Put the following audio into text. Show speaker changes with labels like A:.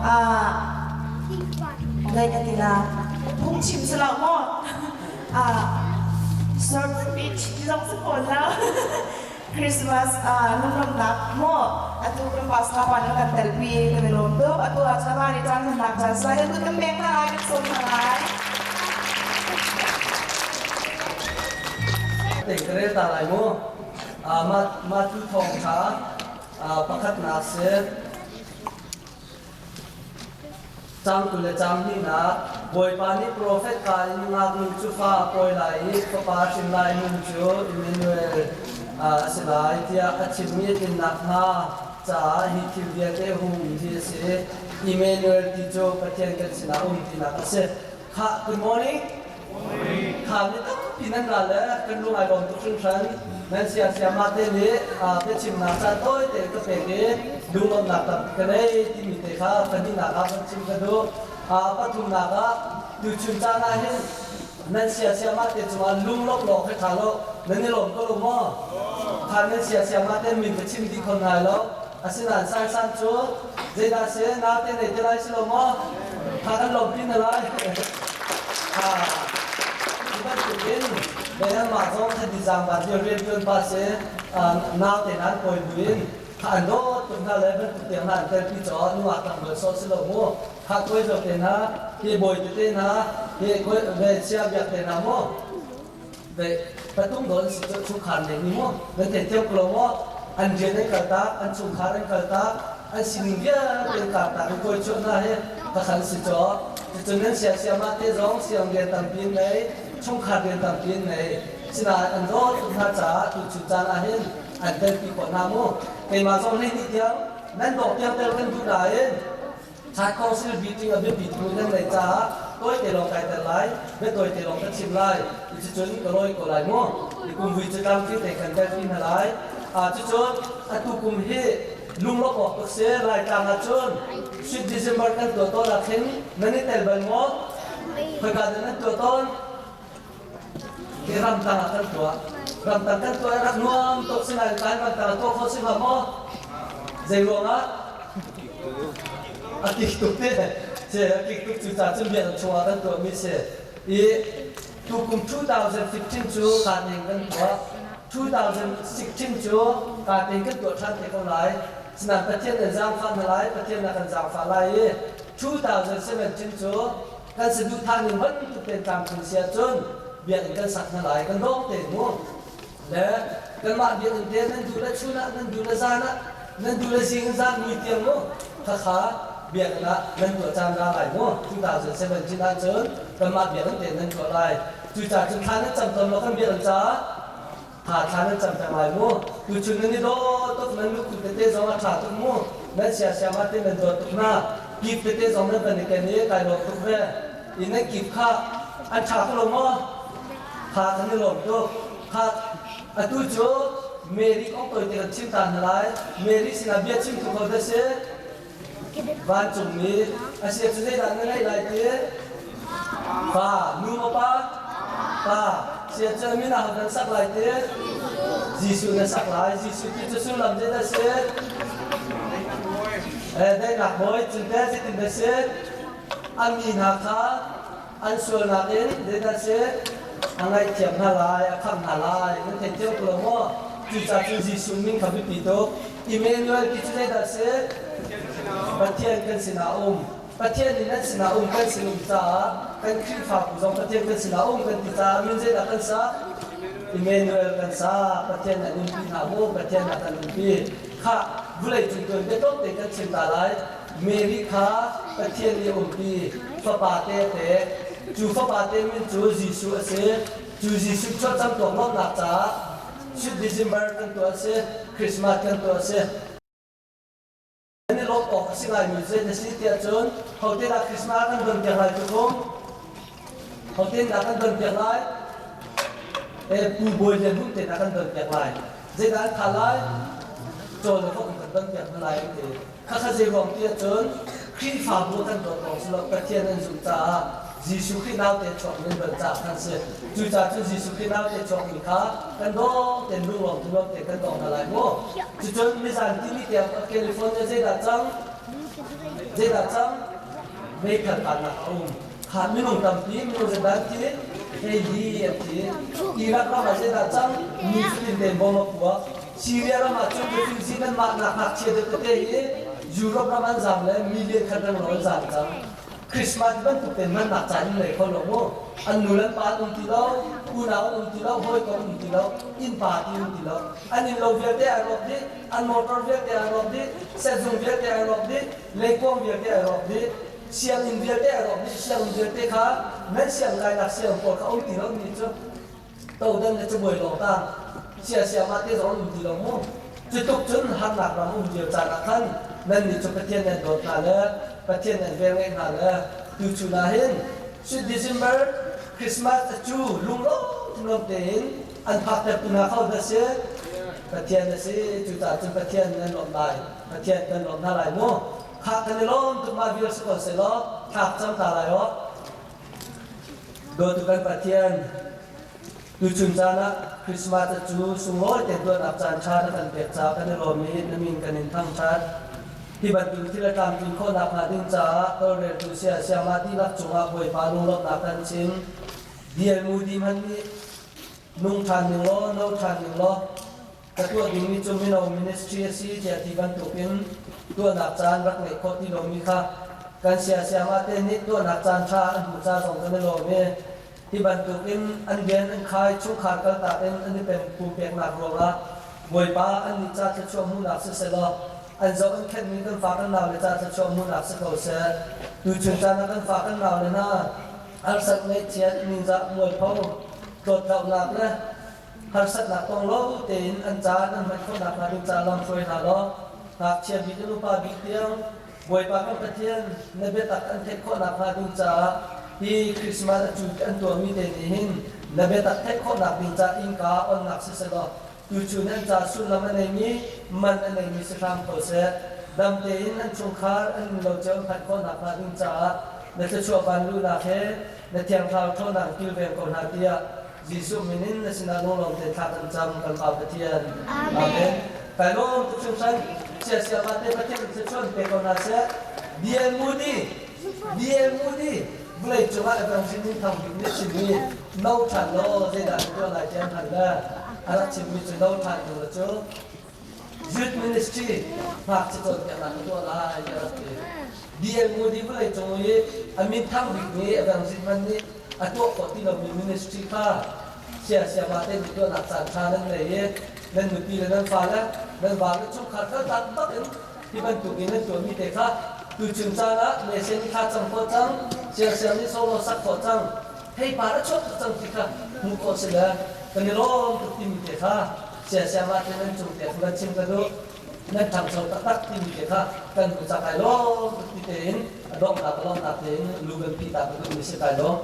A: Ah, lai ka ti la. Phungchim si lo maw? Ah, short speech ti zong si fawn lo. Christmas ah lunglawmhnak maw atu kan pastor pa nih kan telpi kan i lawm tuk. Atu ah cun amah nih caan hmannak caan sai kan kut kan beng hna lai, kan sawm hna lai.
B: Te ka rel ta lai mu. Mah cu thawngṭha pakhatnak si. Caang 20 le caang hnihnak Bawipa nih profet ka in ngaknu cu fa a pawi lai i fapa hrin lai nun cu Immanuel a si lai tiah a chimmi a tlin nakhnga caah hi thil vialte hung um hi a si. Immanuel ti cu Pathian kan sinah um tinak a si. Khah, good morning. Kha mi tampi nan ra le kan lung ai lawm tuk hringhran. Nan sia siama te nih biachimnak caan tawi te ka pek i lunglawmhnak tampi ka nei timi te kha pahnihnak ah van chim ka duh. Pathumnak ah tuchun caan ah hin nan sia siama te cungah lunglawmh lawng khi ṭha lo. Nan i lawm ko lo maw? Kha nan sia siama te min ka chim dih khon lai lo. Asinain Saisan cu zeidah si naute nei te lai si lo maw? Kha kan lawmpi na lai. Ha. Cu bantukin mah zong thadi zaangban ti rian tuan pa si naute nan kawi buin kha an dawt tuk hna le bantuk tiang hna an telpi caw nungak tam bal sawh si lo mu. Kha kawi zo te hna, hi bawi tete hna, hi ve sia biak te hna mu. Ve patung dawn si cu chungkhar nih ni mu nan thei cio ko lo maw an rian an kaltak an chungkhar an kaltak an sining vialte an kaltak in kawi chuah hna hi pakhat si caw cucun nan sia siama te zong siang rian tampi in nei chungkhar rian tampi in nei sinain an dawt tuk hna caah tuchun caan ah hin an telpi khawh hna mu keimah zong hlei ni tiang nan dawh tiang tel kan duh nain Thai Council meeting a biapi tu nan neih caah tawite lawng kai tel lai, bia tawite lawng ka chim lai. Cucun ka lawi ko lai mu. I kum vui cu tlamtling te kan tel ti hna lai. Cucun atu kum hi lunglawmh awk tuk si Laitlang ahcun Sweet December kan tuah tawn ah khin nan i tel bal maw? Khoika dah nan tuah tawn? Hi ramtang ah kan tuah. Ramtang kan tuah i rak nuam tuk si nain tlai ramtang ah tuah khawh si hnga maw? Zei ruangah? A kik tuk te. Ce a kik tuk cu ca cun biakinn chungah kan tuahmi si. I tukum 2015 cu kaa tein kan tuah. 2016 cu kaa tein kan tuah ṭhan te ko lai. Sinain Pathian nan zaangfah hna lai, Pathian na kan zaangfah lai i 2017 cu kan saduhthah ning bantuk tein tlamtling si ahcun biakinn kan sak hna lai kan dawng te mu le kanmah biakinn te nan duh le chun ah nan duh le zan ah nan duh le zing zan mui tiang mu khakha biakinn ah nan tuah caan ra lai mu 2017 ahcun kanmah biakinn te nan tuah lai cucaah cun thla nan cam tawn lo kan biakinn caah tha thla nan cam peng lai mu tuchun nan i dawt tuk nan lukut tete zong a ṭha tuk mu nan siasiam ah te nan dawt tuk hna kip tete zong nan van i ken i kai lawm tuk ve i nan kip kha an ṭha ko lo maw kha kan i lawm tuk kha atu cu Mary kong toi te kan chim ta hna lai Mary sinah bia chim tu ko da si Vancungmi a si cu zeidah na ngeih lai ti? Pa, nu maw pa? Pa. Sia cu min ah kan sak lai ti? Jesuh na sak lai. Jesuh ti cu sullam zeidah si? Eh, daihnak bawi cunte zeitin dah si? A mi hna kha an sualnak in zeidah si? A ngaihthiam hna lai, a khamh hna lai. Nan thei cio ko lo maw? Cucaah cun Jesuh min kha biapi tuk. Emmanuel ti cu zeidah a si? Pathian kan sinah a um. Pathian nih nan sinah um kan sin um caah kan Khrihfabu zong Pathian kan sinah um kan ti caah min zeidah kan sa? Emmanuel kan sa. Pathian an umpi hna mu, Pathian a kan umpi. Khah, vulei cung tuan biatak te kan chim ta lai. Mary kha Pathian nih a umpi. Fapa te a pek. Cu fapa te min cu Jesuh a si. Cu Jesuh chuahcam tuak lawmhnak caah Sweet December kan tuah a si, Christmas kan tuah a si. Nan i lawmh awk a si ngaimi zei na si tiah cun hote dah Christmas kan don piak lai tukum? Hote dah kan don piak lai? E Pu Bawi Lian Hung te dah kan don piak lai. Zeidah an kha lai? Caw le vok kan don piak hna lai an ti. Khakha zei ruang ti ahcun Khrihfabu kan dawt lawng si lo Pathian an zumh caah Jesuh Khrih naute chuakmi an don caah khan si. Cucaah cun Jesuh Khrih naute chuakmi kha kan dawng tein lunglawm nuam tein kan dawng hna lai mu. Cucun nizan timi tiang California zeidah cang? Zeidah cang? Meithal kahnak a um. Kha minung tampi, minung zeidah an thi? Hei an thi. Iraq ram ah zeidah cang? Nifatin tein bom a puak. Syria ram ah cun refugee nanmah nak ngakchia deuh tete hi Europe ram an zaam le million khat renglo an zaam cang. Christmas bantuk tein hmannak caan in ngei kho lo mu. An nu le an pa an um ti lo, unau an um ti lo, hawikom um ti lo, innpa ti um ti lo. An innlo vialte ai rawk dih, an motor vialte ai rawk dih, sehzung vialte ai rawk dih, leikuang vialte ai rawk dih, sianginn vialte ai rawk dih, sianginn vialte kha nan siangkainak siang pawl kha um ti lo mi cu todan le cabuai lawng tang sia siama te zong um ti lo mu. Cutuk cun harnak ram um lio caan ah khan nannih cu Pathian nan dawt hna le Pathian nan velngeih hna le tuchun ah hin Sweet December Christmas cu lunglawm tein an phaktertu hna kho hna si. Pathian a si. Cucaah cun Pathian nan lawmh lai. Pathian kan lawm hna lai mu. Khah kan i lawm tuk ma vial si ko seh law thlak cang ta lai aw. Dawtu kan Pathian, tuchun caan ah Christmas cu sunglawi te tuahnak caan ṭha na kan pek caah kan i lawm i na min kan in thangṭhat. Hi bantuk thil a tlamtlin khawhnak hnga ding caah tawlreltu sia siamah dihlak cungah Bawipa lunglawmhnak kan chim. Dial Moody hmanh nih nung ṭhan ning law, no ṭhan ning law, ka tuah dingmi cu mino ministry a si tiah ti bantukin tuahnak caan rak ngeih khawh ti lomi kha kan siasiamah te nih tuahnak caan ṭha an hmuh ca zong kan i lawm i hi bantukin an rian an khai chungkhar kaltak in an i pem pumpeknak ruangah Bawipa an nih ca thluachuah hmuhnak siselaw an zoh an khenhmi kan fa kan nau le ca thluachuah hmuhnak si ko seh. Tuchun caan ah kan fa kan nau le hna harsat ngaihchiat ningzah mualpho tlawtlonak le harsatnak tong lo tein an caan an hman khawhnak hnga ding ca lamhruai hna law ngakchia bik in upa bik tiang Bawipa kan Pathian na biatak an theih khawhnak hnga ding caah hi Christmas a cu an tuahmi te nih hin na biatak theih khawhnak ding ca innka onnak siselaw tuchun an ca sullam a neimi man a neimi si hram ko seh. Dam tein an chungkhar an lo cio an phanh khawhnak hnga ding caah na thluachuah vanluhnak he na thiangthlarau ṭhawnnak kilveng ko hna tiah Jesuh min in na sinah lunglawm te thla kan cam kan Pa Pathian. Amen. Kai lawm tuk hringhran. Sia sia ma te Pathian thluachuah pe ko hna seh. D.L. Moody D.L. Moody vawlei cungah evangelist min thang bik nih chimmi no ṭhan law zeidah na tuah lai ti an hal le a rak chimmi cu no ṭhan tu cu youth ministry ngakchia cawnpiaknak na tuah lai ti a rak ti. D.L. Moody vawlei cung i a min thang bikmi evangelist hmanh nih a tuah khawh ti lomi ministry kha sia siama te nih tuahnak caan ṭha nan ngei i nan nupi le nan fale nan va le chungkhar kaltak bak in hi bantuk in nan tuahmi te kha tuchun caan ah mesen i thla cam khawh cang siangsiang nih solo sak khawh cang theipar a chuak tuk cang ti kha hmuh khawh si le kan i lawm tuk timi te kha sia siama te nan cung te kha chim ka duh. Nan ṭhangcho taktak timi te kha kan hmu cak ai lawm ti tein a donghnak a lawmnak tein lu kan pi ta ka duhmi si kai lawm.